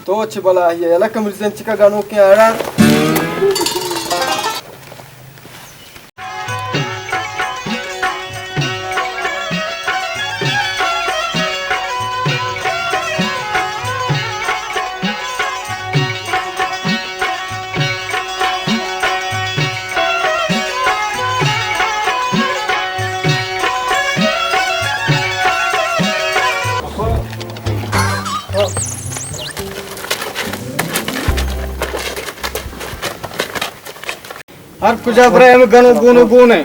تو چہ بلاہی ءَ یلہ کن، مرزین چکا گنوکیں اڑا۔ ہر کجا برے ہمے گنو گونو گونے۔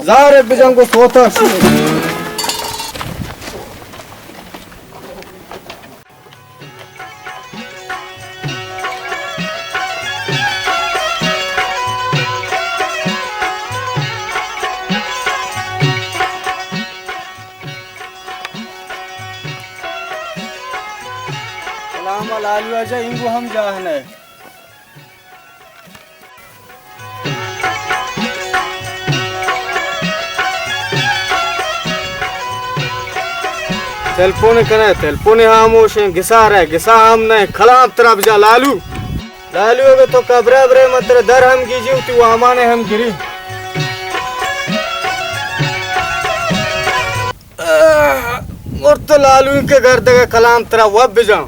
زارے بجنگو سوتا شی۔ سلام لالو جا، اینگو ہم جاہنے۔ تلپون کنے، تلپون ہاموش ہیں، گسا رہے، گسا ہم نہیں، کلام ترا بجا لالو۔ لالو اگہ تو قبرہ برے، من ترا در ہم گیجی، وتی وامان ہم گری۔ مرت لالو کے گردگا کلام ترا وب بجا۔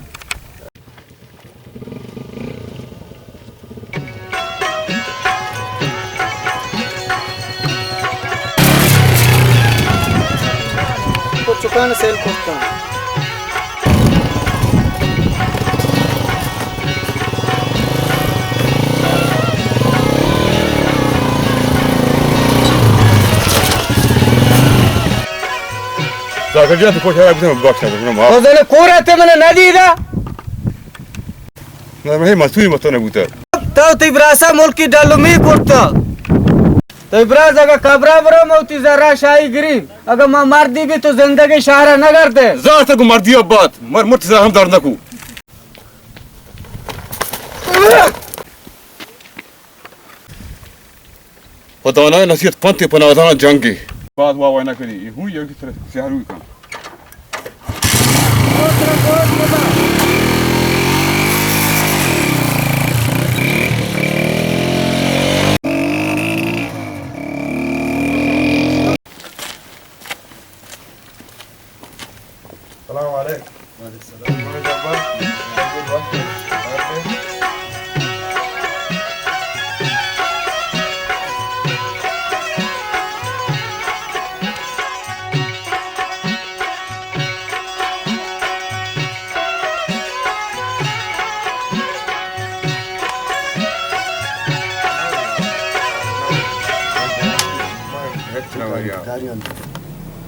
چکان سیل کرتا۔ زاکر جان، تو کوشش بکن، بخش نہ بکن، معاف۔ تو زن کور تے من نہ دیدا۔ نہ، میں مستوری متو نہ بوتا۔ تو تی براسا ملکی ڈلمی کرتا۔ تی براس اگا قبرا برو، موتی زرا شاہی گرین۔ اگا ما مردی بھی تو زندگی شہرا نہ گردے۔ زار تک مردی ابات، مر مرت زار ہم درد نکو۔ پہ دانائیں نصیحت پنت ءُ پہ ناداناں جنگے۔ باز واہ واہ نہ کنی، اے ہوں یک تر سیاروی کن۔ سلام علیکم۔ وعلیکم السلام۔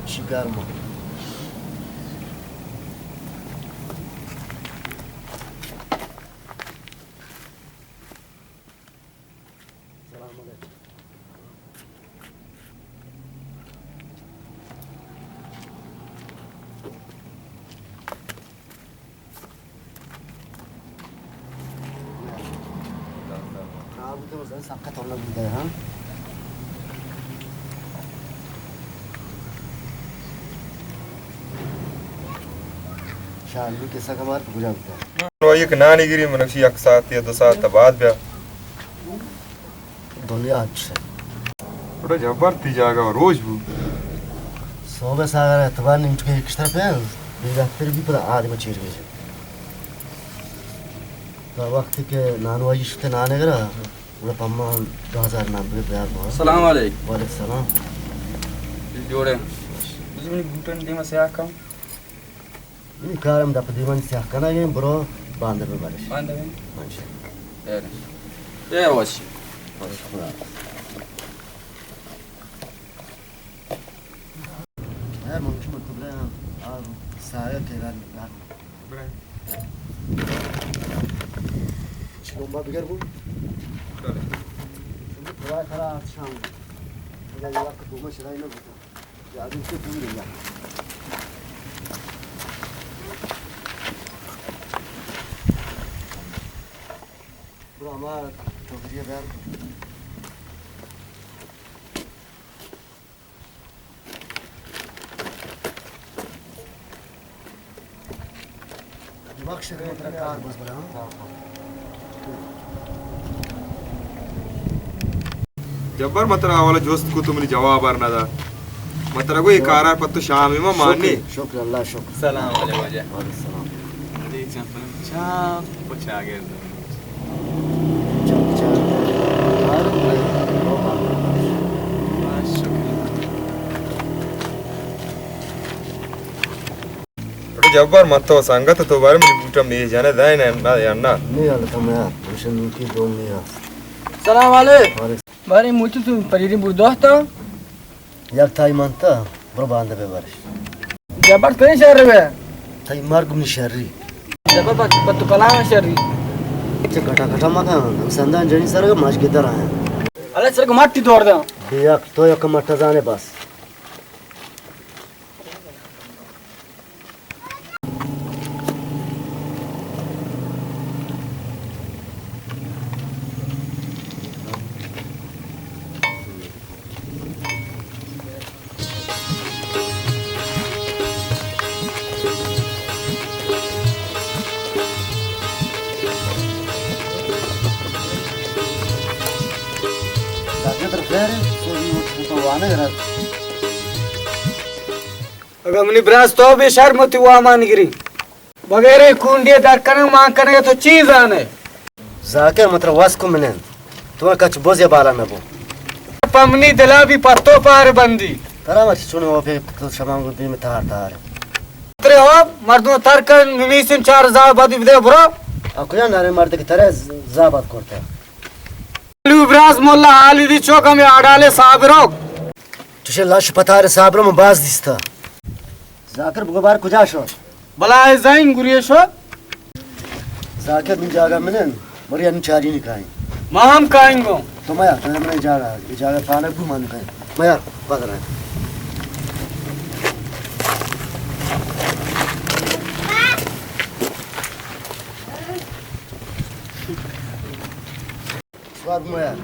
شکر ما۔ سلام علیکم۔ خراب بوده، مثلاً سخت حالا بوده، ها؟ شاہ، نو کسہ کمار تو کجا بوده؟ نو یک نانی گری، من گشی یک ساعت یا دو ساعت بعد بیا۔ دنیا اچ۔ بڑا جبر تی جاگہ روش بو۔ صوبہ ساگر اعتبار نیم چکے ایکشتر پہ بے بہتر بھی پدا آدم چیر گئے۔ تا وقت کہ نانوائی شتے نانے گرا، گڑا پما دو ہزار نام بے بیار بہا۔ السلام علیکم۔ وعلیکم السلام۔ جوڑے۔ بزمنی بوٹن دیما سیاہ کم۔ نی کارم دپ دیوان سیاہ کنگیں، برو باندر ببرش۔ باندر ببرش۔ خیر۔ خیر وش۔ وش خدا۔ اے منش من تو برے، آ سایہ کے گار گار۔ برے۔ چلومبا بگر بو۔ برے۔ خدا کرا شام۔ خدا یہ وقت دوما شرائی نہ بوتا۔ برو ہما ٹوکری ءَ بیار۔ بخش، ترا کار بس بلا، ہاں؟ جبار، من ترا اولا جست کو، تو منی جواب ار نہ دا۔ من ترا گو اے کارا پہ تو شام ما مانے۔ شکر، شکر، اللہ شکر۔ سلام علیکم واجہ۔ وعلیکم السلام۔ علیکم السلام۔ چاپ چاگرد۔ چاپ چاگرد۔ بس شکر۔ جبار، من تو سنگت، تو بارے منی بوٹا میز جانے دائیں نہ، نہ یا نہ؟ نہیں، اللہ تم یار، ہمشن کی دو نہیں یار۔ سلام علیکم۔ وعلیکم۔ بارے موتی تو پریری بردوختا؟ یک تای منتا، برو باندا ببرش۔ جبار، تو شر بے؟ تای مرگ منی شری۔ جبار، پت، پت تو کلام شری۔ چه گھٹا گھٹا مکن، ہم سندان جنی سر ماش گدر آیا۔ اللہ سر کو مٹی دور دا۔ بے یک، تو یک مٹا زانے بس۔ اگاں منی براس تو بے شرم وتی وامان گری۔ بغیر کونڈی در کنگ مان کنگ تو چی زانے؟ زاکر متر واس کو منن۔ تو کچ بوزے بالا نبو۔ پمنی دلا بھی پتو پار بندی۔ ترا مرچی چون ہو پہ تو شمانگو بیم تار تار۔ ترے ہو مردم تر کن نمیسن چار ہزار بدی بدے برو۔ اکویا نارے مرد کہ ترے زابت کرتا۔ لو براس مولا حالی دی چوک ہمیں آڈالے صابرو۔ چوشے لاش پتار صابرو من باز دیستا۔ زاکر بگو بار کجا شو؟ بلائے زین گریے شو۔ زاکر من جاگہ منن، بری انو چاری نکائیں۔ ما ہم کائیں گو۔ تو میا، تو من جاگہ، یہ جاگہ پانا گو من کائیں۔ میا، بدر ہے۔ سوار بو یار۔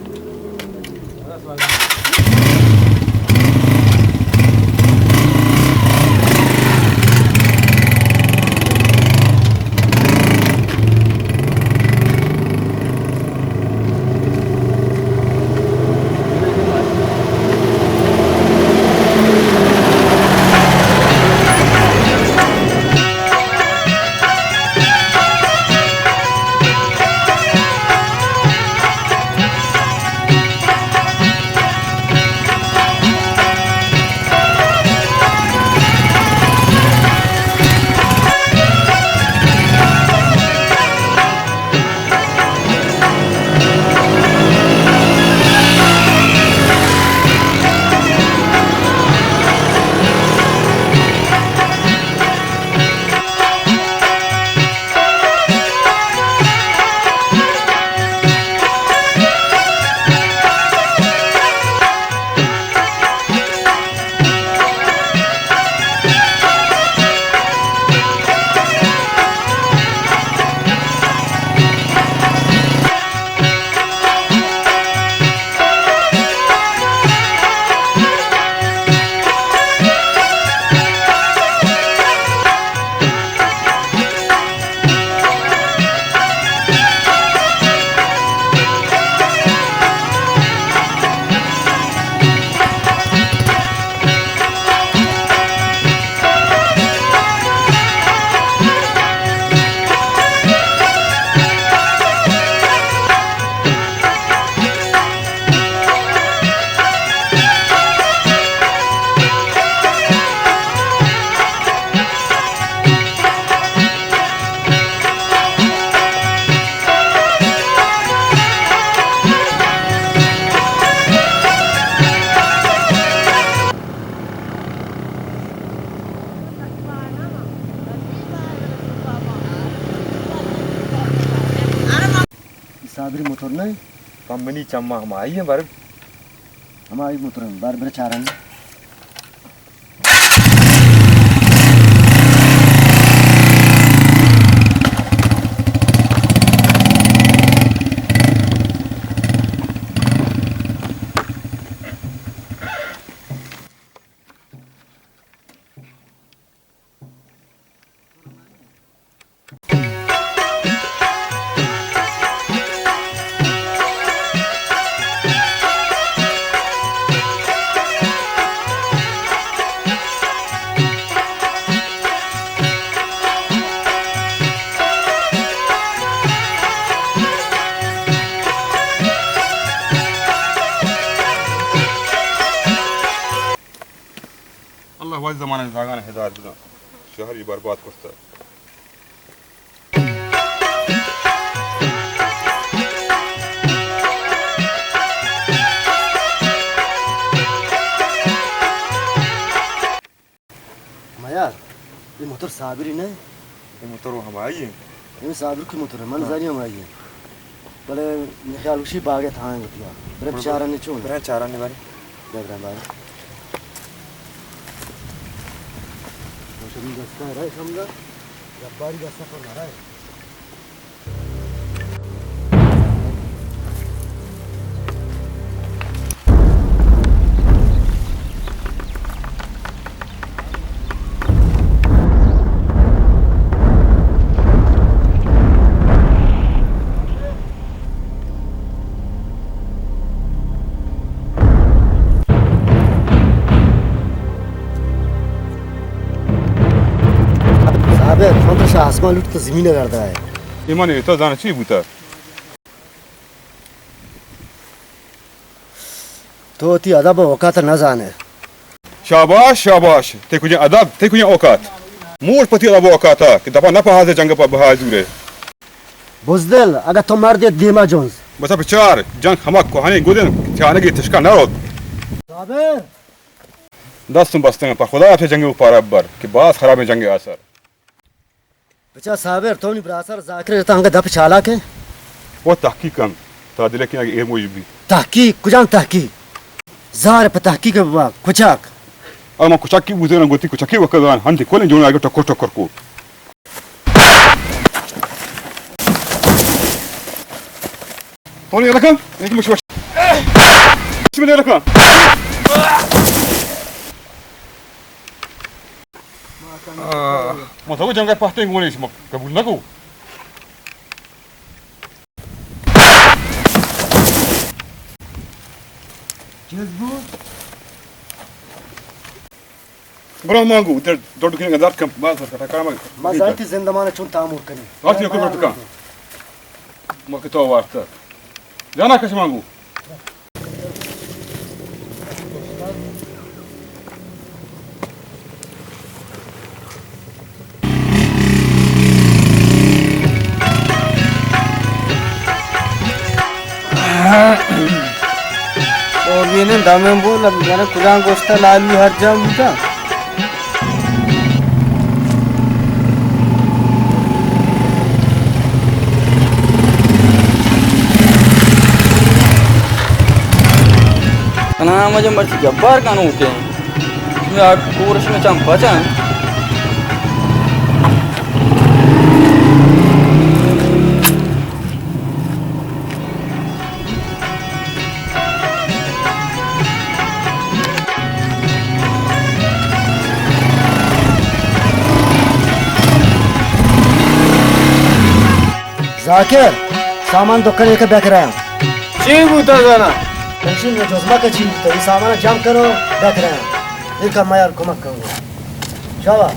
صابری موتور نہیں؟ کمپنی چما ہمائی ہیں بر۔ ہمائی موتور ہیں، بر بر چارن۔ زمانہ زاگان ہدایت بدن، شہری برباد کرتا۔ میار، یہ موتر صابری نہ؟ یہ موتر وہ ہمائی ہے۔ یہ صابر کی موتر ہے، من ہاں۔ زانی ہمائی ہے۔ بلے میرے خیال اسی باغ تھا ہیں گتیا۔ برے بلے بچارا نے چون؟ برے چارا نے بارے۔ برے برے بارے۔ موسمی دستا رہے سمجھا؟ جباری دستا پر نہ رہے۔ صابر، من تو شاہ آسمان لوٹ تو زمین گردا ہے۔ ایمان، تو زانہ چی بوتا؟ تو وتی ادب و اوقات نہ زانے۔ شاباش، شاباش، تئی کجیں ادب، تئی کجیں اوقات؟ موٹ پتی ادب و اوقاتا کہ دپا نہ پہازے جنگ پہ بہا زورے۔ بزدل، اگہ تو مردے دیما جنز۔ بس بچار، جنگ ہما کوہنیں گدن کہ تیانگی تشکا نہ روت۔ صابر! دستم بستگاں، پہ خدا اپشے جنگ پارا بر کہ باز خرابیں جنگ اثر۔ بچا صابر، تو نی براسر ذاکر جتا انگا دپ چالاک ہے۔ وہ تحقیق کن، تا دل کہ اگہ ایر موجب بھی۔ تحقیق؟ کجام تحقیق؟ زار پہ تحقیق بابا، کچاک۔ اما کچاکی بوزے نہ گوتی کچاکی وکدان، ہنتی کولیں جوڑ آگے ٹکر ٹکر کو۔ تو نے لکھا؟ ایک مش مش۔ مش میں لکھا۔ آہ، ما تو جنگ پہتے گونے شما قبول نہ کو۔ چیز بو؟ برو مانگو، در دو دکنے کا دار کم، باز کٹا کام۔ ما زانتی زندمان چون تامور کنی۔ آتی کو دکان۔ ما کہ تو وارتا۔ جانا کش مانگو۔ اور یہ نے دمیں بول، اب یعنی کجام گوشتا لالو ہر جام بوتا۔ تنا مجھے مرچی جبار کانو ہوتے ہیں۔ میں آ کورش میں چم پچا۔ ذاکر، سامان دکان ایک بیکرا۔ چی بوتا زانا؟ تنشی میں جزمہ کا چی بوتا، یہ سامان جم کرو، بیکرا۔ ایک میار کمک کرو۔ شابا۔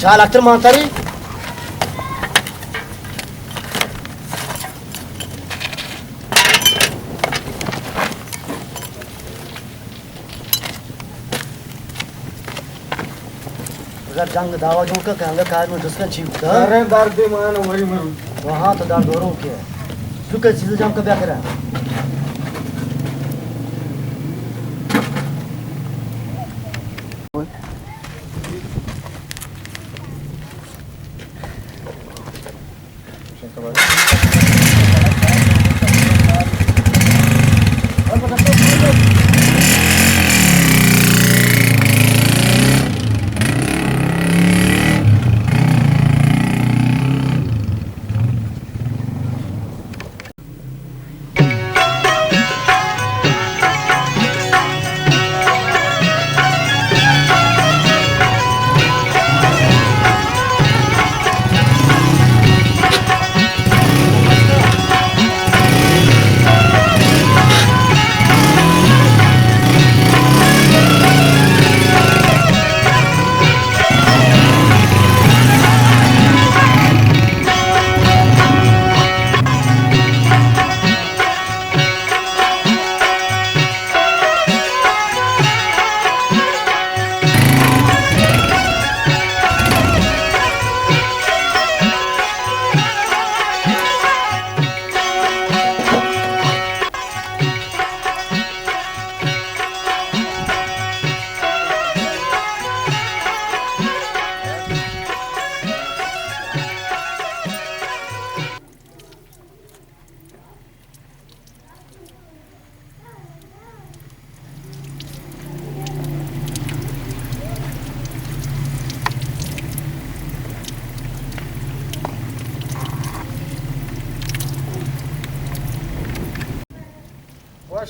چال اکتر مانتاری؟ اگر جنگ دعوا جوڑ کر کہ ہمیں کار میں جس کا چیپ کر۔ ارے درد مان وہی مرو۔ وہاں تو درد ہو رو کے۔ تو کس چیز جام کا بیا کرا؟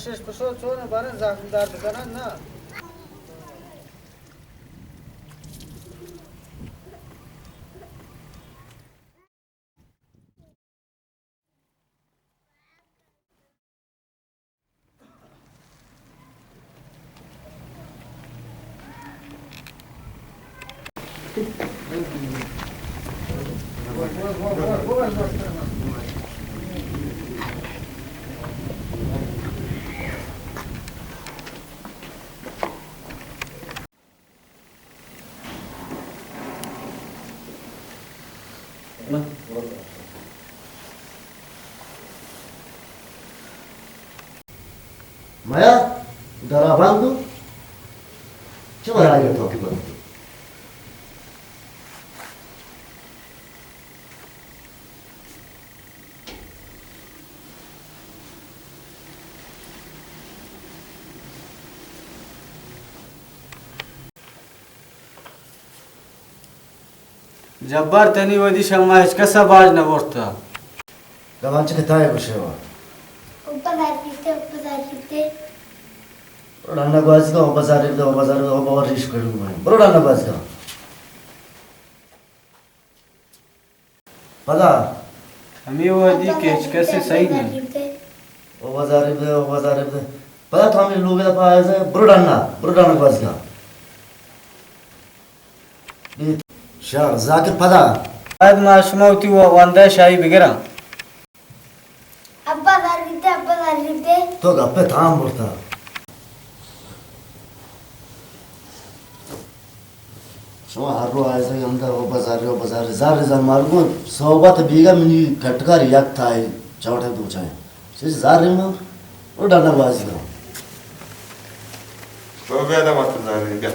پشو چون بارن زخم دار بکنن نا. میا، درا بند. چه برای تو کی بند؟ جبار، تنی وھدی شما ھچ کس ءَ باج نہ برتا. دمان چہ کتائے گوشے وا. اوپا زار کیتے، اوپا زار کیتے. برو ڈانا گوازی کا، اوپا زار دے، اوپا زار دے، اوپا ریش کڑو میں. برو ڈانا گوازی کا. پدا. ھمے وھدی کہ ھچ کس ءَ صحیح نہ. او بازار دے، او بازار دے. پدا تو ھمے لوگ ءَ پا ائے، برو ڈانا، برو ڈانا گوازی کا. شر، ذاکر پدا. بعد ما شما وتی و-، وندہ شاہی بگراں. ابا زر گیتے، ابا زر گیتے. تو گپے تام برتا. شما ھر رو آئے سے ھمدا، او بازار، او بازار، زر، زر مارگو صحبت بیگا منی کٹکار یک تھا چوٹے دوچائیں. چیز زر ما او ڈانا بازی کرو. تو بیا دا مت زر بیا.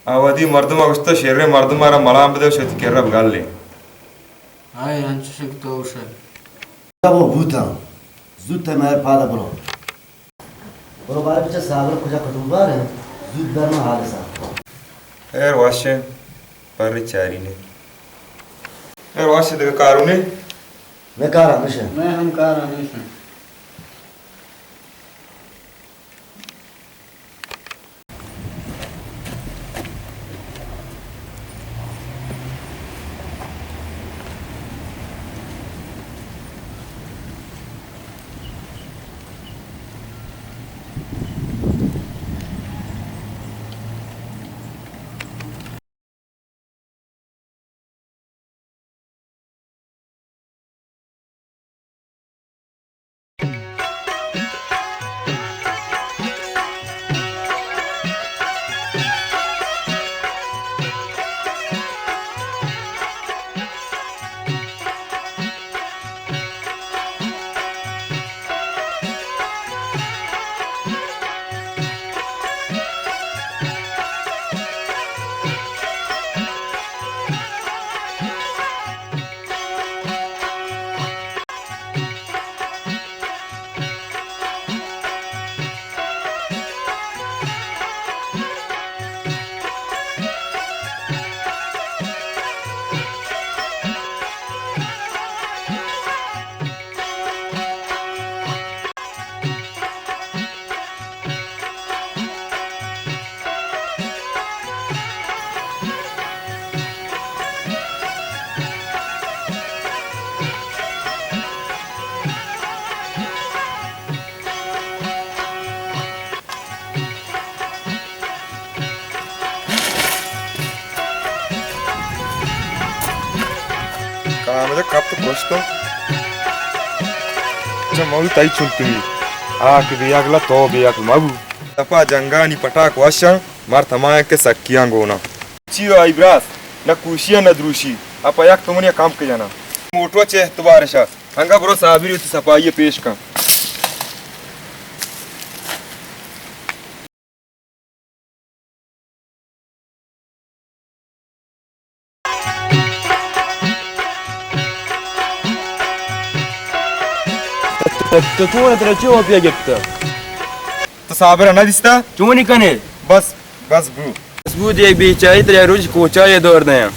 آ وھدی مردم ءَ گوشتہ، شریں مردم ءَ را ملام بدے، شتی کرا بگلے. آئے انچش کہ تو گوشئے. بوتاں. زوت مہر پادا برو. برو بارے بچہ صابر کجا کٹو بار انت، زود در من حال سا. خیر واشے، پر چاری نے. خیر واشے، دگہ کارو نے؟ میں کار ہمیشہ. میں ہم کار ہمیشہ. کامل کپت پرشتو. چہ موی تئی چنتوی. آ کہ بے عقل تو بے عقل مبو. دپا جنگانی پٹاک وشاں، مرد ہمایاں کہ سکیاں گوناں. چی آئی براس؟ نہ کوشی ءَ نہ دروشی، ءَ پہ یک تومنی ءَ کم کہ جناں. موٹو چہ اعتبار شا، انگا برو صابری وتی صفائی ءَ پیش کن. تو چون ترا چی وپیا گپتا؟ تو صابر نہ دیستا؟ چونی کنے؟ بس، بس بو۔ بس بو دے بیچاری ترا روچ کوچا یہ دور دیاں۔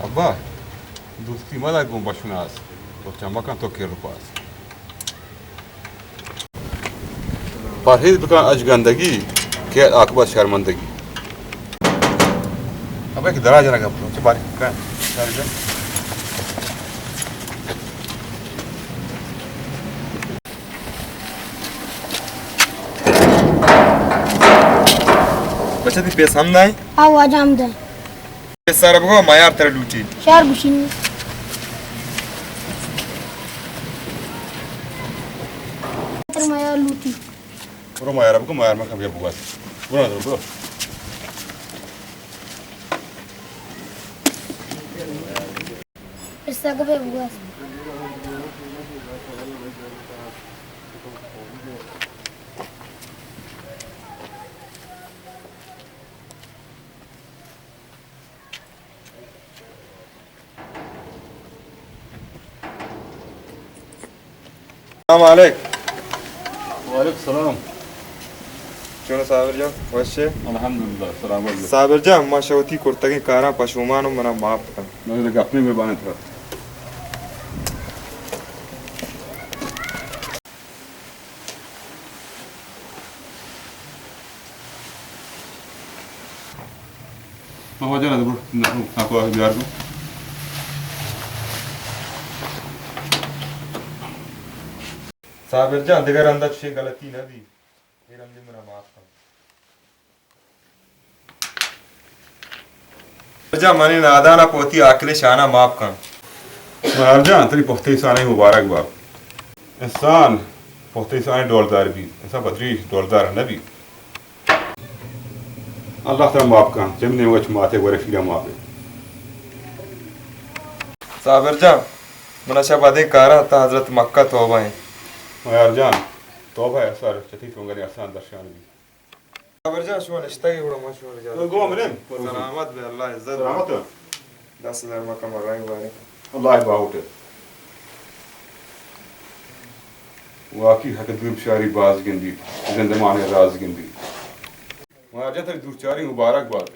ابا، دوستی مدار گوں بشناس، تو چمکاں تو کر پاس۔ پرہیز بکن اچ گندگی، کہ عاقبت شرمندگی۔ ابا، یک دراج نہ گپ، چہ باری کن۔ بچہ، تئی پیس ہم دائیں؟ آ، واجہ ہم دائیں۔ پیس سارا بگو، میار تر لوٹی۔ شار گوشی نی۔ تر میار لوٹی۔ برو میار بگو، میار مکن بیا بگو۔ برو، برو، برو۔ پسہ گپے بگوش۔ سلام علیک۔ وعلیکم سلام۔ چون صابر جان، وش ئے؟ الحمدللہ، سلامت بے۔ صابر جان، ما شہ وتی کرتگیں کاراں پشومان اوں، منا معاف کن۔ من گپ نہ بے بانت۔ تو واجہ نہ دور، نہ، نہ کو بیار کو۔ صابر جان، دگہ رندا چشیں غلطی نہ بی۔ اے رندے منا معاف کن۔ جان، منی نادان ء پہ وتی عاقلیں شان ء معاف کن۔ منار جان، تئی پختہ سال ء مبارک بات۔ انسان پختہ سال ء ڈولدار بیت، انسان پہ دریش ڈولدار نہ بیت۔ اللہ ترا معاف کن، چہ منی نیمگ ء چہ مات ء گور ء شیر ء معاف بے۔ صابر جان، من ء چہ بدیں کاراں تاں حضرت مکہ توبہ ایں۔ منار جان، توبہ ء اثر چہ تئی ترنگانی ارساں درشان بیت۔ صابر جان، شما نشتگی گڑا ما شما اجازت تو گو دیں۔ منم۔ سلامت بے، اللہ عزت۔ سلامت۔ دست درد مکن، مرائیں بارے۔ اللہ باہوٹ۔ واقعی حق دور چاری باز گندیت، زندمان راز گندیت۔ مہاراجا تئی دور چاری مبارک بات۔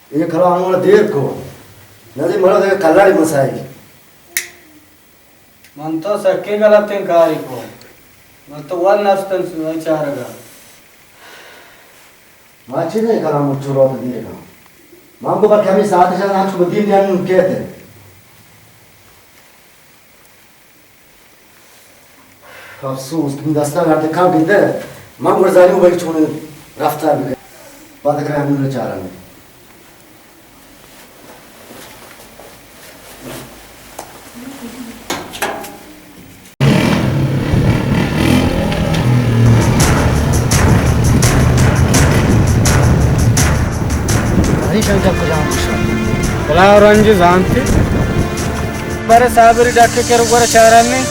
اے کلام ہموڑا دیر کو۔ نزی مرد اے کلاری مسائل۔ من تو سکے غلطیں کاری کو۔ من تو ول نشتن سوئے چارگا۔ ما چی نہیں کلام چورو تو دیر کا۔ من کو بلکہ ہمیں ساعت جان ہم چو دیر دیان کہتے۔ افسوس، تئی دستاں گرد کم بیتہ، من گڑا زانوں بھئی چون رفتار بکن۔ پد کرا ہمے چاران۔ بلا رنج زانتی۔ بارے صابری ڈاکٹر کرا گورا چاران نے۔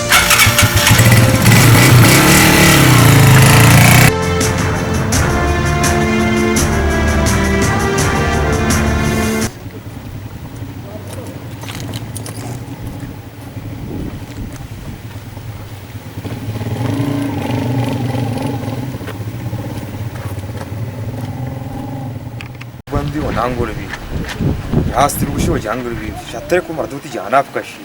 بندی و نانگل بی۔ راست روشی و جنگل بی۔ شتر کو مردوتی جانا بکشی۔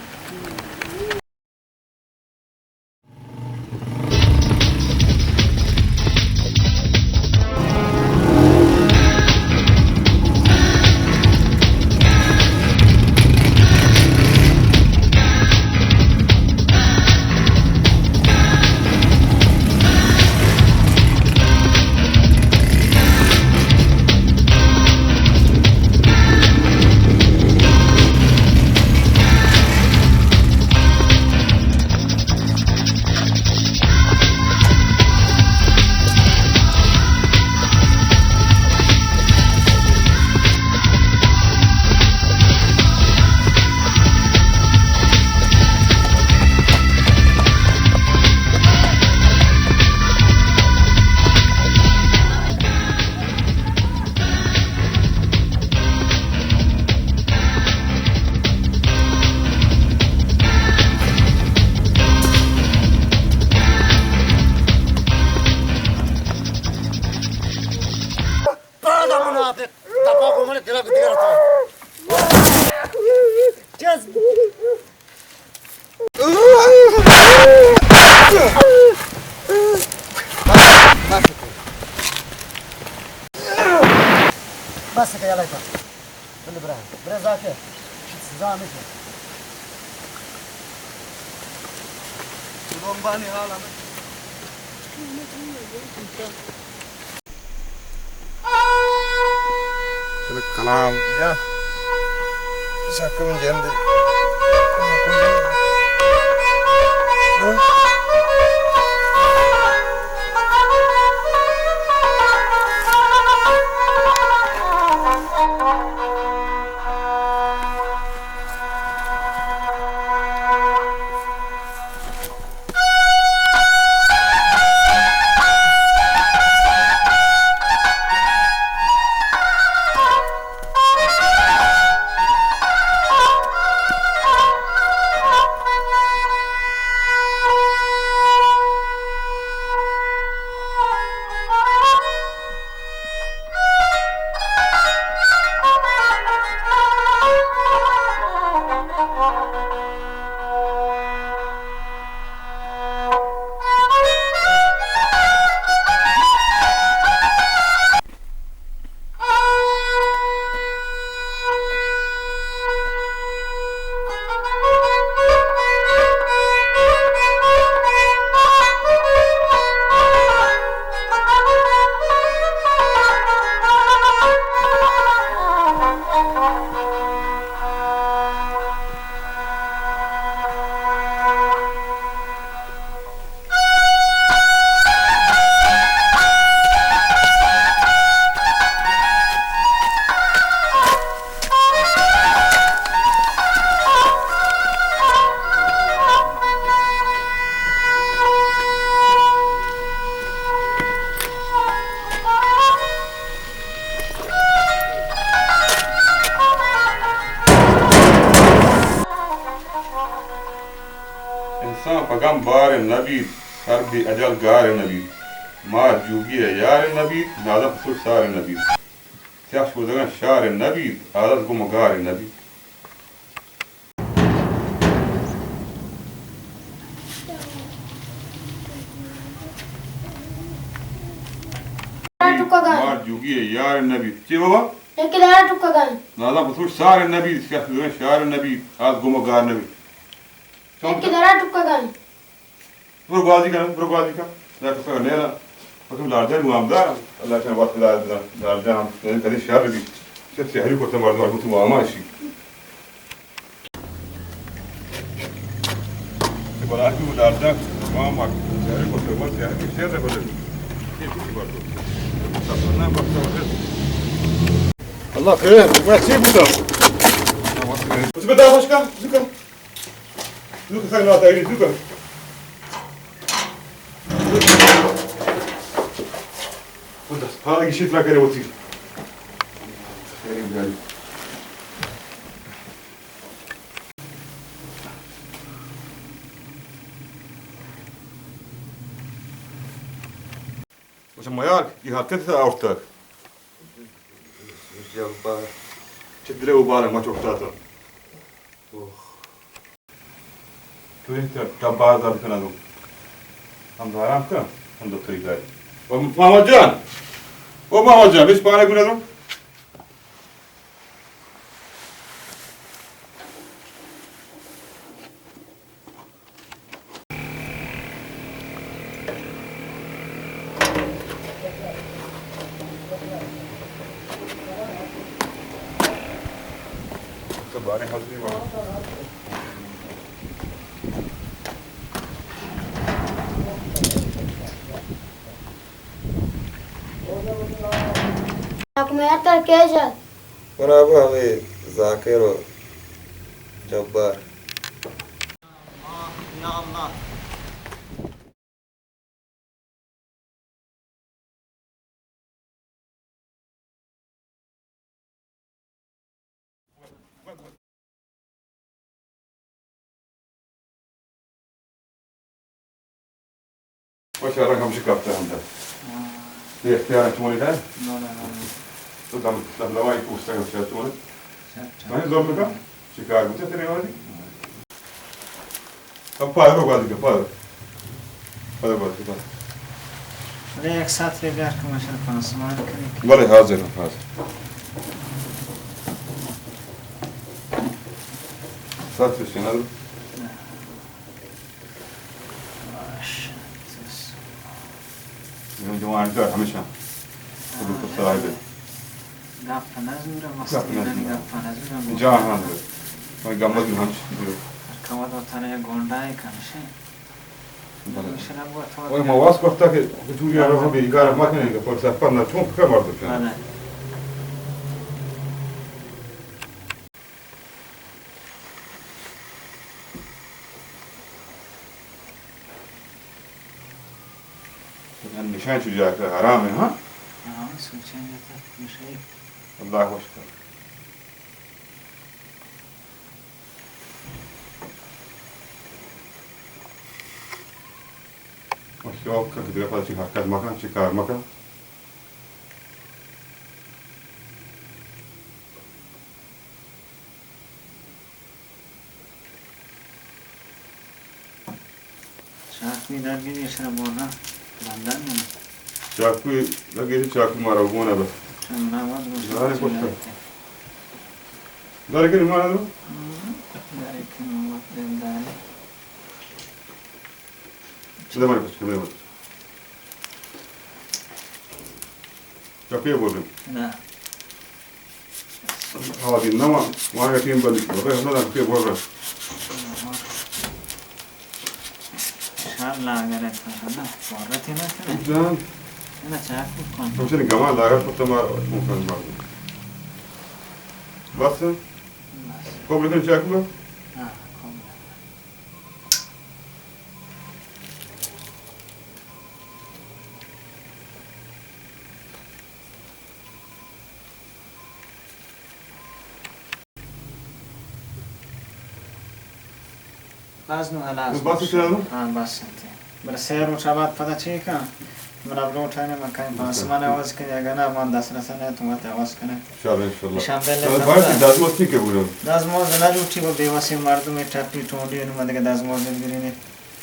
دپا کو من دلا کو دیگر تو۔ چیز۔ بس کہ، بس کہ، یلا کن۔ بلے برا، برا زاکر۔ سزا ہمیش اِنت۔ لومبانی حال ہمیش۔ چلو کلام۔ یا۔ سکون جندی۔ انسان پہ گم بار نہ بیت، سر بے اجل گار نہ بیت۔ مار جوگی ءِ یار نہ بیت، ناداں پہ سوچ سار نہ بیت۔ سیاہ شودگاں شار نہ بیت، آدس گم ءُ گار نہ بیت۔ ٹکگاں۔ مار جوگی ءِ یار نہ بیت۔ چے بابا؟ یکے دارا ٹکگاں۔ ناداں پہ سوچ سار نہ بیت، سیاہ شودگاں شار نہ بیت، آدس گم ءُ گار نہ بیت۔ یکے دارا ٹکگاں۔ برو گوازی کن، برو گوازی کن۔ یا تو کر نیلا۔ پکم لارجان گوامدار۔ اللہ کن وقت لار-، لارجان ہم کدی شر بی۔ چہ سحری کرتا مردم، تو ماما شی۔ بلاکی لارجان گوام، سحری کرتا، سحری شر بدل۔ اللہ خیر، میں چی بوتا؟ اس بتا خوش کا، ذکر۔ زوت سر ناتاری، زوت۔ دست پا گیشیت نہ کرے وتی۔ اچھا میار، یہ حرکت سے آورتا۔ جبار۔ چدرے ابارے مچ اٹھتا تھا۔ اوہ۔ تو این تا، تا باز داد کنا دو۔ ہم دارام کن، ہم دو تری داری۔ او محمد جان۔ او محمد جان، بیش پانے گنا دو۔ حکمت کیش ات؟ منا بو ہمے ذاکر و جبار۔ و شرک ہمشی کپتہ ہمدا۔ ہاں۔ بے اختیار چونی کن؟ نہ، نہ، نہ، نہ۔ تو دم، دم دوائی پوچھتا ہے، چون؟ چون؟ میں زور لگا، شکار بوتا تیرے والی۔ اب پادر کو گالی کا، پادر۔ پادر، پادر، پادر۔ ارے، ایک ساتھ لے بیار کہ ماشاءاللہ پانسمان کرے۔ بلے، حاضر ہوں، حاضر۔ ساتھ سے سنا دو۔ ماشاءاللہ۔ جوان کار ہمیشہ۔ ہاں، صاحب۔ گپ نہ زورہ، مسترینانی گپ نہ زورہ۔ جان ہاں۔ من گمت ہم۔ کمد وطن یا گونڈا ہے کمشے۔ بلے۔ اوئے مواس کرتا کہ چوری آرو ہم بیکار مکنیں کہ پر سفر نہ چون فکر مردم۔ بلے۔ نشان چو جاکہ حرام ہے، ہاں؟ ہاں، سوچیں جاتا نشے۔ اللہ خوش کر۔ اور شوق کر کہ دیگہ پتہ چی حرکت مکن، چی کار مکن۔ چاقوی درگیری شرا بورا بندن نہ۔ چاقوی درگیری، چاقو مارا گون ہے بس۔ چمنا وقت بس۔ دارے کتا۔ دارے کنی مارا دو؟ ہم، دارے کنی وقت دارے۔ چلے مارے بس، چلے مارے بس۔ چپے بولے۔ نہ۔ آدی نہ وا، وہاں ٹیم بندی کرو، بھائی، ہم نہ پہ بول رہا۔ شال لاگر ہے تھا نا، عورت ہے نا، نا۔ جان۔ نا، چاقو کون؟ ہم سے گما لاگر پتہ ما، مکان مار۔ بس؟ بس۔ کو بولے چاقو؟ ہاں، کو بولے۔ بس نو ہلاس۔ بس چلو۔ ہاں، بس انت۔ بلے سہ روچ بعد پدا چی کن؟ من اب لوٹ آنے، من کہیں پاسمان آواز کن، اگر نہ، من دست رسنے، تو مت آواز کنے۔ انشاءاللہ، انشاءاللہ۔ شام بلے چلو، بس دزموز چی کہ بولو؟ دزموز نہ لوٹی، وہ بے وسی مردم ٹپی ٹونڈی، انو من دیگه دزموز گرینی۔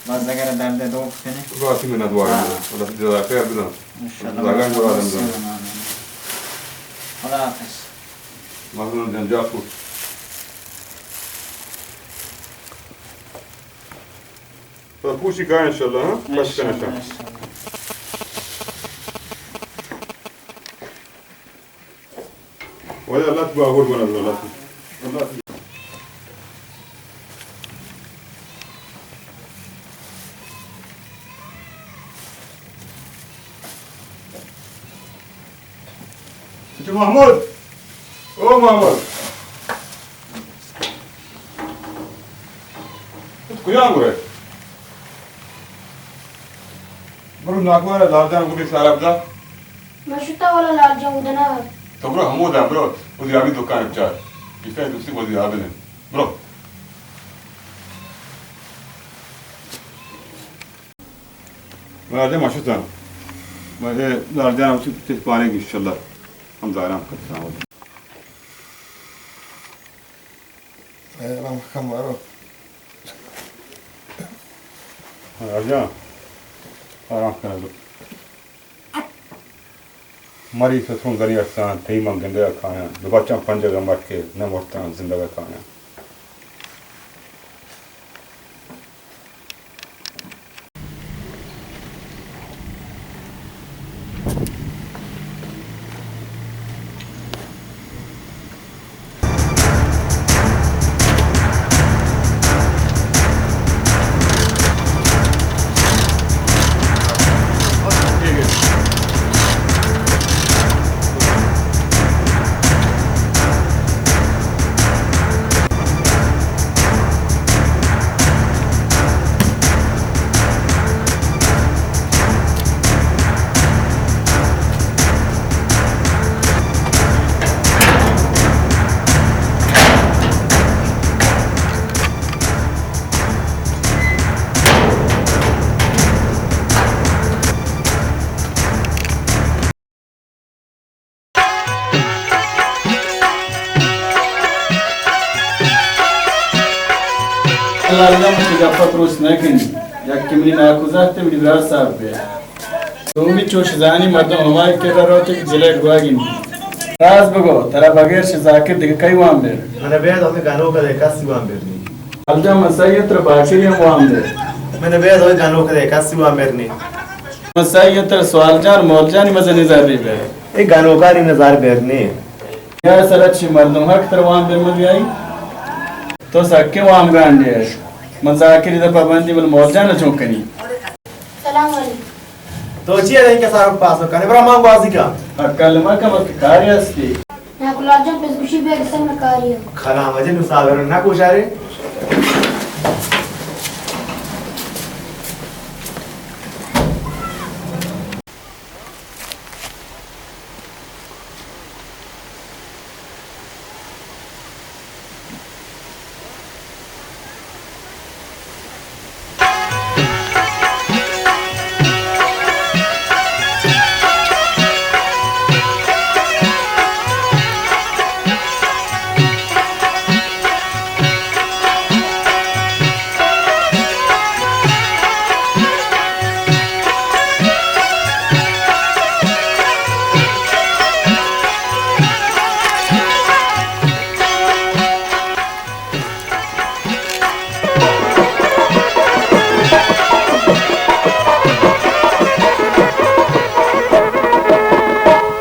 باز اگر درد دوک کنے۔ باقی من دعا ہاں۔ اللہ جزاک خیر بدن۔ انشاءاللہ۔ زاگان دعا دن۔ خدا حافظ۔ مظلوم جان جاکو۔ تو پوشی کائیں انشاءاللہ، ہاں؟ پش کن انشاءاللہ۔ انشاءاللہ، انشاءاللہ۔ وجہ اللہ تو آخر بنا، اللہ تو۔ اللہ تو۔ اچھا محمود، او محمود، تو کجا گرے؟ برو ناکو ءَ لال جان گوں بے سارا بدا۔ من شتا والا لال جان گوں دنا۔ تو برو ہمودا برو، وزیر آبی دکان چار۔ جسے دوستی وزیر آبی نے۔ برو۔ من آجا ما شتاں۔ من اے لال جان ہم چیز پانے گی انشاءاللہ۔ ہم داران کرتا ہوں۔ اے رام کمارو۔ آجا۔ آرام کن۔ مری ستروں گری ارسان، تئی من گندگا کایاں۔ دو بچاں پنجگا مٹ کے نہ مرتاں زندگا کایاں۔ لال جان، وتی گپ ءَ پروش نہ کنی۔ یک کہ منی ناکوزات ءَ منی برات صاحب بے۔ تو بھی چوش زانی مردم ہمائی کرا روتے کہ جلے ڈواگی نی۔ راز بگو، ترا بغیر شہ زاکر دگہ کئی وام بر؟ من بید ہمیں گنوک دے کسی وام بر نی۔ لال جان، من سہی ترا باکری ہم وام بر۔ من بید ہمیں گنوک دے کسی وام بر نی۔ من سہی ترا سوال جان، مول جانی مزنی زر بر۔ اے گنوکانی نظر بر نی۔ یا سر اچھی مردم حق تر وام بر مبی آئی۔ تو سکے وام گانڈے اش۔ من زاکری دپا بندی بل مول جان چون کنی۔ سلام علیکم۔ تو چی ہے کہ سارا پاس کنے برا ما گوازی کا۔ اکل ما کم کاری استی۔ نا گلاب جان پس گوشی بے گسن کاری۔ کھنا مجے نو صابر نہ کوشارے۔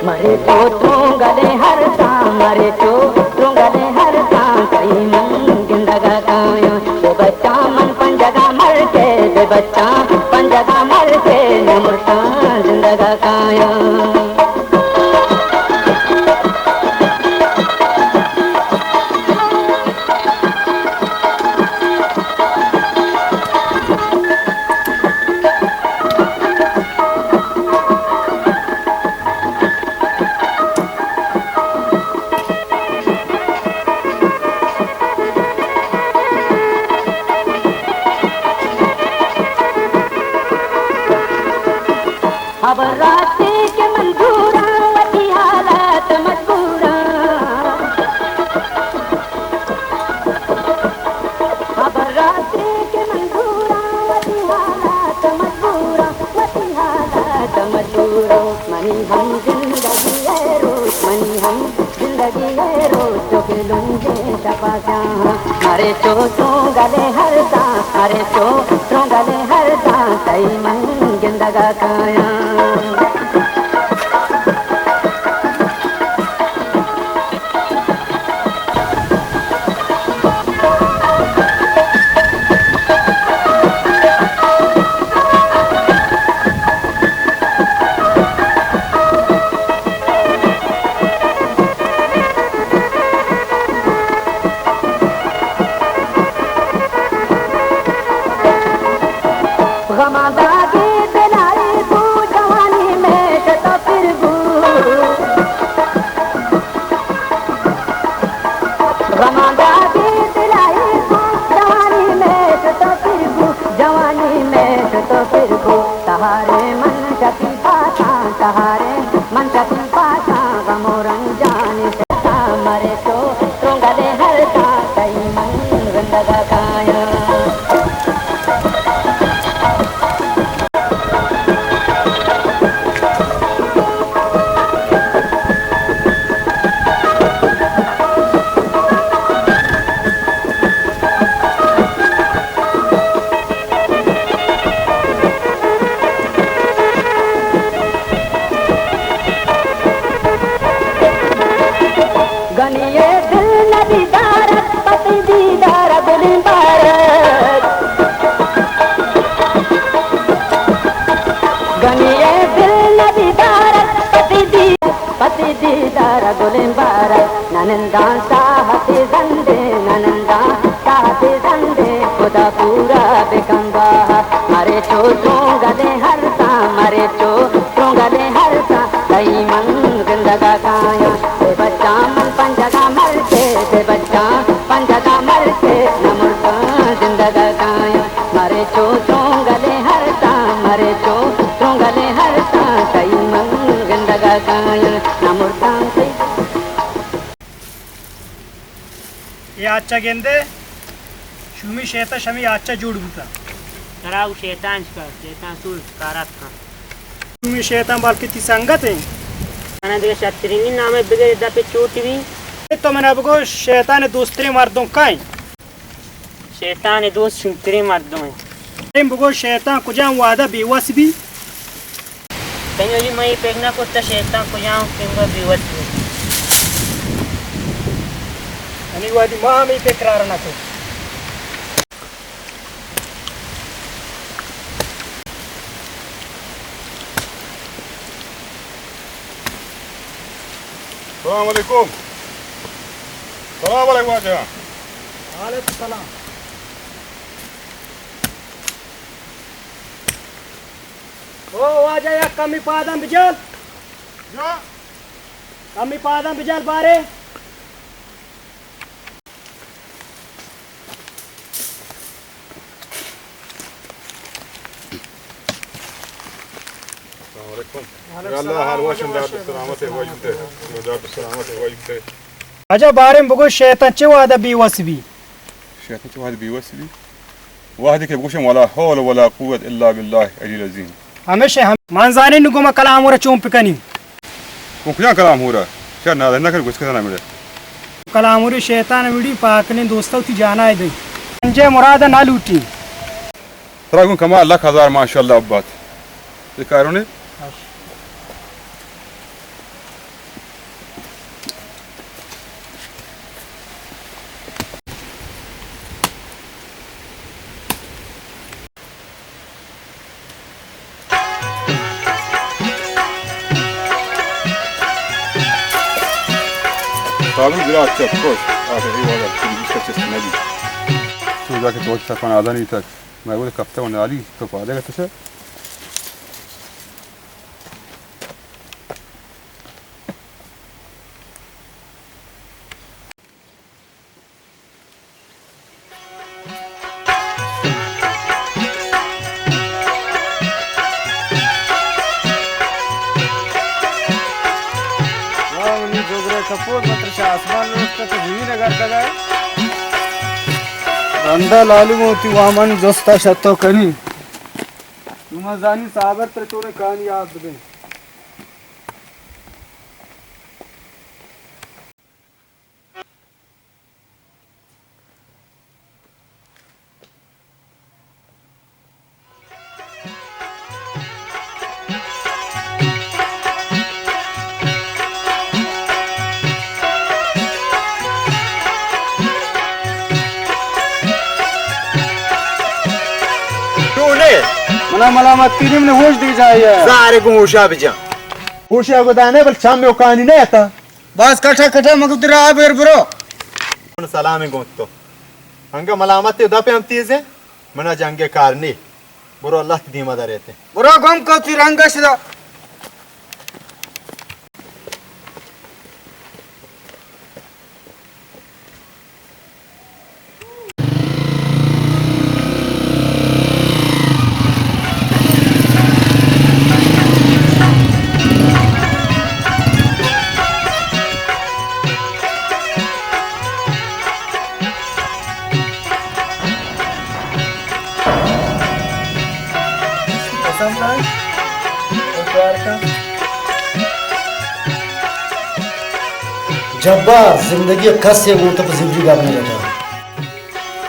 مرے چو ترونگلیں ہرساں، مرے چو ترونگلیں ہرساں، تئی من گندگ ءَ کایاں۔ بے بچاں من پنجگ ءَ ملکے، بے بچاں پنجگ ءَ ملکے، نہ مرتاں زندگ ءَ کایاں۔ ہبر راستے کہ من دوراں، وتی حالات مجبوراں۔ ہبر راستے کہ من دوراں، وتی حالات مجبوراں، وتی حالات مجبوراں۔ منی ہم زندگی ءِ روچ، منی ہم زندگی ءِ روچ، چو کہ لنگیں شپاں سیاہاں۔ مرے چو ترونگلیں ہرساں، مرے چو ترونگلیں ہرساں، تئی من گندگ ءَ کایاں۔ غماں داگے دلائے بو، جوانی مئے شت ءُ پر بو۔ غماں داگے دلائے بو، جوانی مئے شت ءُ پر بو، جوانی مئے شت ءُ پر بو۔ تہاریں من شپی پاساں، تہاریں من شپی پاساں، غم ءُ رنجانی سرساں، مرے چو ترونگلیں ہرساں، تئی من گندگ ءَ کایاں۔ گنی ءِ دل نہ دیدارت، پتی دیدار ءَ گلیں بارت۔ گنی ءِ دل نہ دیدارت، پتی دی-، پتی دیدار ءَ گلیں بارت۔ نہ ننداں ساہتے زندیں، نہ ننداں ساہتے زندیں، خدا پورا بکن باہت۔ مرے چو ترونگلیں ہرساں، مرے چو ترونگلیں ہرساں، تئی من گندگ ءَ کایاں۔ بے بچاں من پنجگ ءَ ملکے، بے بچاں پنجگ ءَ ملکے، نہ مرتاں زندگ ءَ کایاں۔ مرے چو ترونگلیں ہرساں، مرے چو ترونگلیں ہرساں، تئی من گندگ ءَ کایاں، نہ مرتاں تئی۔ اے آچ ءَ گندے، شومی شیطان شمی آچا جوڑ بوتا۔ ترا او شیطان چکا، شیطان سور کارات کن۔ شومی شیطان بلکہ تی سنگت ہیں۔ انا دیگه شترینی نامے بگے دپے چوٹی بھی۔ تو منا بگو شیطان دوستریں مردم کائیں؟ شیطان دوست شومتریں مردم ہیں۔ ایم بگو شیطان کجام وعدہ بے وس بھی؟ تنی وجی ما یہ پک نہ کرتا شیطان کجام پیمبا بے وس بھی۔ تنی وادی ما ہمیں پکرار نہ کرتا۔ السلام علیکم۔ سلام علیکم واجہ۔ وعلیکم السلام۔ او واجہ، یک کمی پاداں بجال۔ جا۔ کمی پاداں بجال بارے۔ السلام علیکم۔ وعلیکم یا اللہ، السلام۔ حال واشن، دار سلامت ہے، واجہ تے۔ دار سلامت ہے، واجہ تے۔ اجا باریں بگو، شیطان چے وعدہ بے وس بی؟ شیطان چے وعدہ بے وس بی؟ وعدے کہ بگوشم، ولا حول ولا قوت الا باللہ العلی العظیم۔ ہمیشہ ہم-، من زانیں نوں گوں ما کلام ہورا چون پکنی۔ گوں کجا کلام ہورا؟ شر نادر نہ کر، گوشت کنا مڑے۔ کلام ہوری شیطان ویڈی پاکنے دوستا وتی جانا ہے دے۔ انجے مراد نہ لوٹی۔ ترا گوں کمال لکھ ہزار ماشاءاللہ ابات۔ یہ کاروں نے؟ صابن گلاس چپ کش، آخر ای والا چیز اس کا چست نبی۔ تو جا کے تو اچھا کھانا آدھا نہیں تک، میں وہ کپتا ہوں نالی، تو پا دے گا تجھے۔ واہ، منی جوگرے کپوت، متر شہ آسمان روشتہ تو زمین اگر دگائے۔ رندا لالو موتی وامانی جستا شتو کنی۔ نو من زانی صابر تر چونے کامیاب بیں۔ چونے؟ منا ملامت تیریم نے ہوش دی جائے۔ زارے گوں ہوشا بجا۔ ہوشا گو دانے بل چم یو کانی نہ تا۔ باز کٹا کٹا مگو ترا آ بیر برو۔ من سلام گوں تو۔ انگا ملامت تے دپے ہم تیز ہے۔ منا جنگ کار نی۔ برو اللہ تی دیما دریتے۔ برو گم کو تی رنگ شدا۔ قسم نہ، تو پیار کن۔ جبار، زندگی ءَ کسے گوں تو پہ زبری گپ نہ جتا۔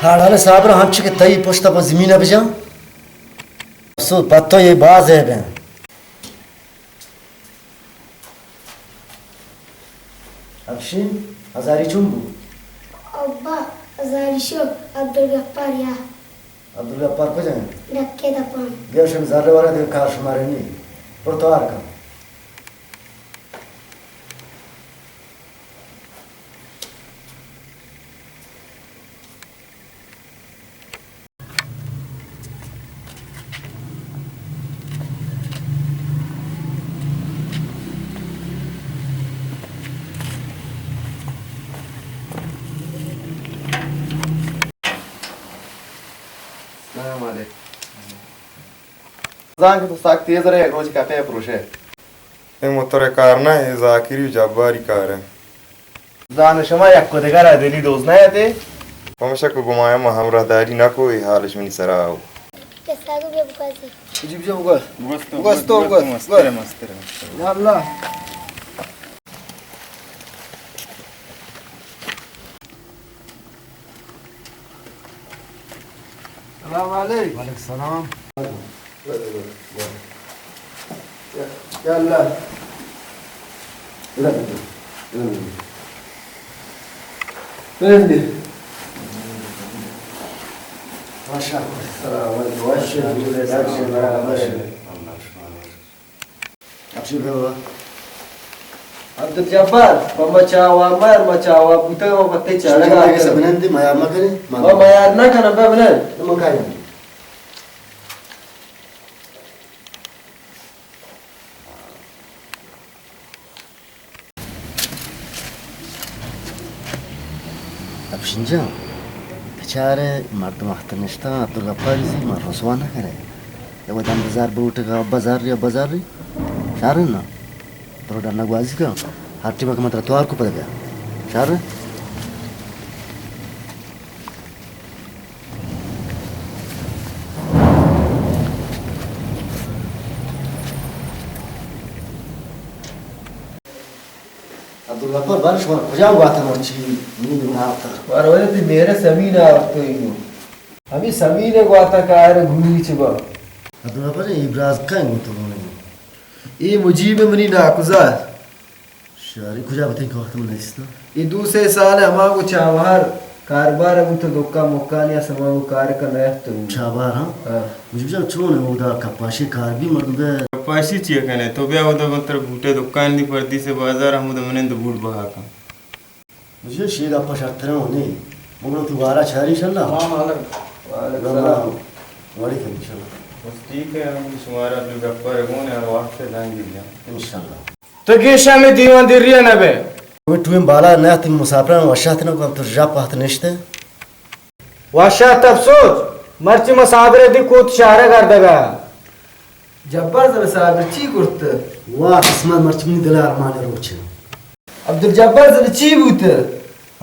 ہاڑان صابر ہنچ کہ تئی پشت پہ زمین ءَ بجاں۔ افسوس، پہ تو یہ باز عیب ہیں۔ افشین، ہزاری چون بو؟ ابا، ہزاری شو، عبدالغفار یا۔ عبدالغفار کجا ہیں؟ ڈکے دپان۔ گیا شم زر ورا دے کار شمارے نی۔ پر توار کن۔ السلام علیکم۔ زان کہ تو سک تیز رہے، یک روچ کپے پروشے۔ اے موتر کار نہ، اے ذاکری و جباری کار ہے۔ زان شما یک و دگر ءَ دلی دوست نہ اتے؟ پمشکہ گوں آیاں ما ہمراہداری نہ کو، اے حالش منی سرا آؤ۔ کساگو بیا بگوازی۔ جی بیا بگواز۔ بگوز تو، بگوز تو، بگوز تو، بگوز۔ مستر، مستر، مستر۔ یا اللہ۔ سلام علیک۔ وعلیکم سلام۔ یا اللہ۔ ماشاءاللہ۔ السلام علیکم۔ وش۔ وش۔ ابشر بابا۔ عبدالجبار، پہ ما چاوا مر، ما چاوا بوتگ، ما پتے چاڑگ آتگ۔ سبنندی میار مکنے، ما میار نہ کنم، ببنن۔ ما کاریم۔ افشین جان، بچارے مردم اختر نشتہ، عبدالغفار زی، ما رسوا نہ کرے۔ اے وت ہم بازار بوٹگا، بازار یا بازار ری، شارن نا۔ درو ڈنا گوازی کا، ہر ٹیم کہ من ترا توار کو پدا بیا۔ شارن۔ عبدالغفار، بارش وار کجا گواتا مرچی؟ منی دماغ تا۔ وار وجہ تی میرے سمین آورتو اینو۔ ہمیں سمین گواتا کار گھومی چبا۔ عبدالغفار، اے براز کہیں گوتو گونے؟ اے مجیب منی ناکوزا۔ شاری کجا بتیں کہ وقت من نیست۔ اے دو سے سال ہما گو چابہار کاربار بوت، دکان مکانی اس ہما گو کار کن نیت۔ چابہار، ہاں؟ ہاں۔ مجیب جان، چون ہے اودا کپاشی کار بھی مردم بے؟ کپاشی چیا کنے؟ تو بیا اودا من تر بوٹے دکان دی پردی سے بازار ہمودا منند بوٹ بہا کن۔ مجھے شیر اپا شرترے ہونے۔ مگلو تو وارا چاری انشاءاللہ۔ السلام علیکم۔ وعلیکم السلام۔ وعلیکم السلام۔ بس ٹھیک ہے، ہم شمارا جو گپا رگون ہے، وقت سے دائیں گے جان۔ انشاءاللہ۔ تو گیشا میں دیوان دیریا نہ بے۔ ٹوئیں بالا نہ تم مسافران وشات نہ کو، تو جا پہت نشتے۔ وشات افسوس، مرچی مسافر دی کوت شہر گردگا۔ جبار زن صاحب چی کرت؟ واہ قسمت، مرچی منی دل ارمان روچ۔ عبدالجبار زن چی بوت؟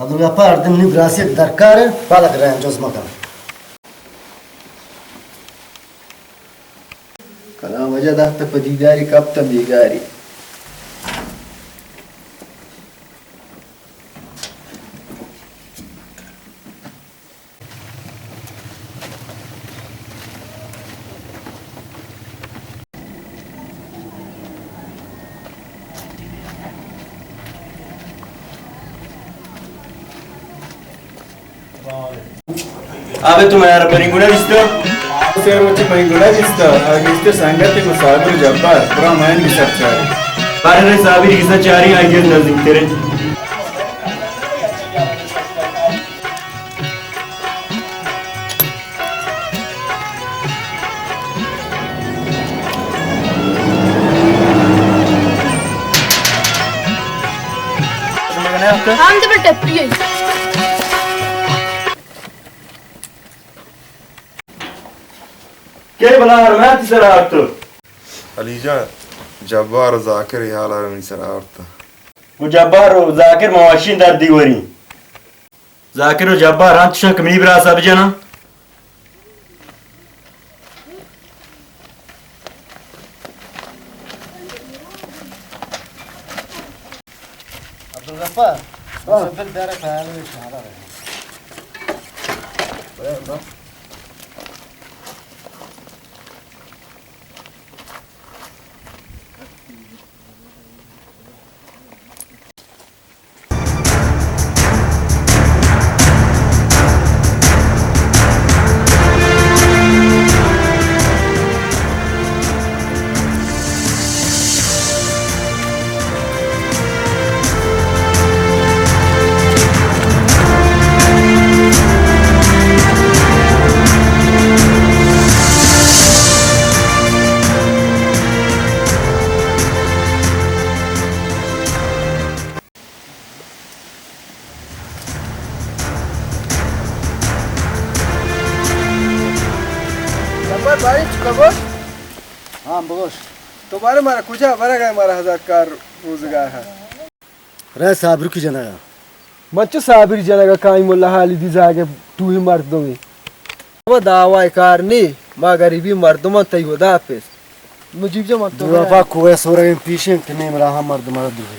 عبدالغفار، دل نی براسی درکار، پالک رہن جز مکن۔ کلام وجہ داتہ پہ دیداری، کپتہ بیگاری۔ آبے تو میار پرین گڑا بیستا؟ سر مچے پرین گڑا بیستا، آ گیشتر سنگت کو صابر جبار، برا مین کی سب چارے۔ بارے رے صابر کی سب چارے، آ گیشتر نزدیک تیرے۔ ہم تو بل ٹپی ہے۔ کے بلا ہر میں تی سر آتو۔ علی جان، جبار و ذاکر یہاں لارا منی سر آورتا۔ گوں جبار و ذاکر مواشین در دیوری۔ ذاکر و جبار انت شن کہ منی براس ء بجناں۔ عبدالغفار، ہاں۔ بل بیارے خیال میں شہر آ رہے ہیں۔ جبار باری چکا گوش؟ ہاں بگوش۔ تو بارے مارا کجا برگ ء، مارا ہزار کار روزگار ہے۔ رہ صابر کی جنگا۔ من چو صابری جنگ ءَ کائیں ملا خالدی زاگ ءِ ٹوہیں مردمے۔ ما دعوی کار نی، ما غریبی مردمان، تئی خدا حافظ۔ مجیب جان، من تو دو پا کوہ سورگیں پیشیں کہ نیم راہ مردم را دوئے۔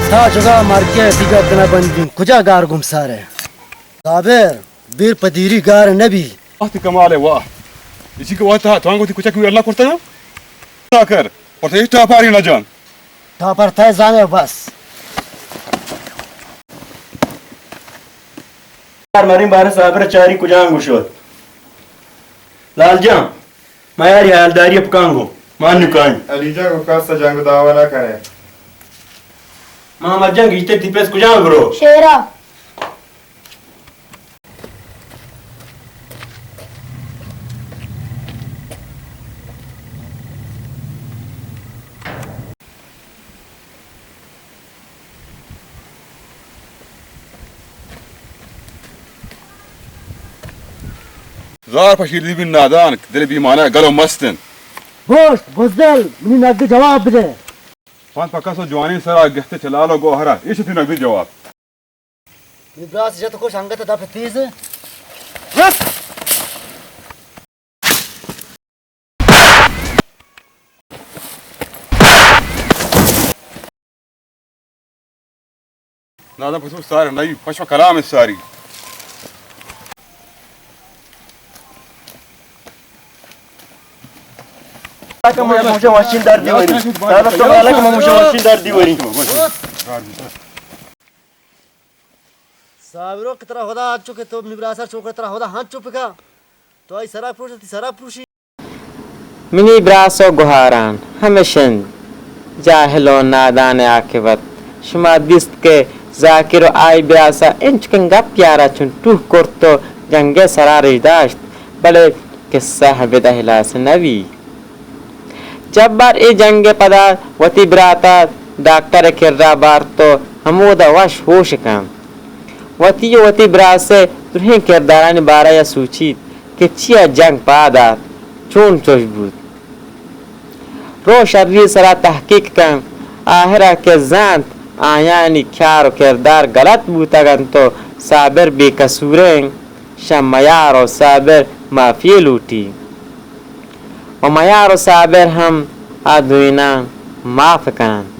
تا جگا مرگے تیگا دنا بندی، کجا گار گمسارے؟ صابر، بیر پدیری گار نبی۔ وقت کمال ہے، واہ۔ اسی کے وقت تھا، تھوانگو تھی کچھ کوئی اللہ کرتا نا؟ نہ کر، پر تھے ٹاپاری نہ جان۔ ٹاپر تھے زانے بس۔ یار مریم بارے صابر چاری کجان گوشت۔ لال جان، ما یاری حالداری پکان گو، مان نکان۔ علی جان کو کس جنگ دعوا نہ کرے۔ محمد جان گیشتر تھی پیس کجان برو؟ شیرا۔ زار پشیلدی بی نادان، دل بیمانہ گل و مستن۔ گوشت، بزدل، منی نقد جواب بدے۔ پنت پہ کس و جوانیں سرا گہتے چہ لال و گوہرا، ایش تئی نقدی جواب۔ نبراس جت کش انگت دپ تیز۔ نادان پسو سار نئی، پشو کلام ساری۔ مجھے ماشین در دیوری۔ دادا تو مالک، مجھے ماشین در دیوری۔ صابرو کہ ترا خدا ہنچو کہ تو منی براسا چوکا ترا خدا ہنچو پکا۔ تو آئی سرا پروش، تی سرا پروشی۔ منی براس و گہاران، ہمش انت جاہل و نادان ء عاقبت۔ شما دیست کہ زاکر و آئی براسا انچکن گپ یارا چون ٹوہ کرت و جنگ ء سرا رژداشت، بلے کسہ ہمدا ہلاس نہ بی۔ جبار اے جنگ ء پدا وتی برات ء ڈاکٹر ء کرا بارت و ہمودا وش ہوش کنت۔ وتی و وتی براس ء درہیں کردارانی بارہ ء سوچیت کہ چیا جنگ پاد آت، چون چش بوت۔ رو شری سرا تحقیق کن، آہرا کہ زانت آیانی کار و کردار غلط بوتگ انت و صابر بے قصوریں، شہ میار و صابر معافی لوٹی و میار و صابر ہم آ دوئیناں معاف کننت۔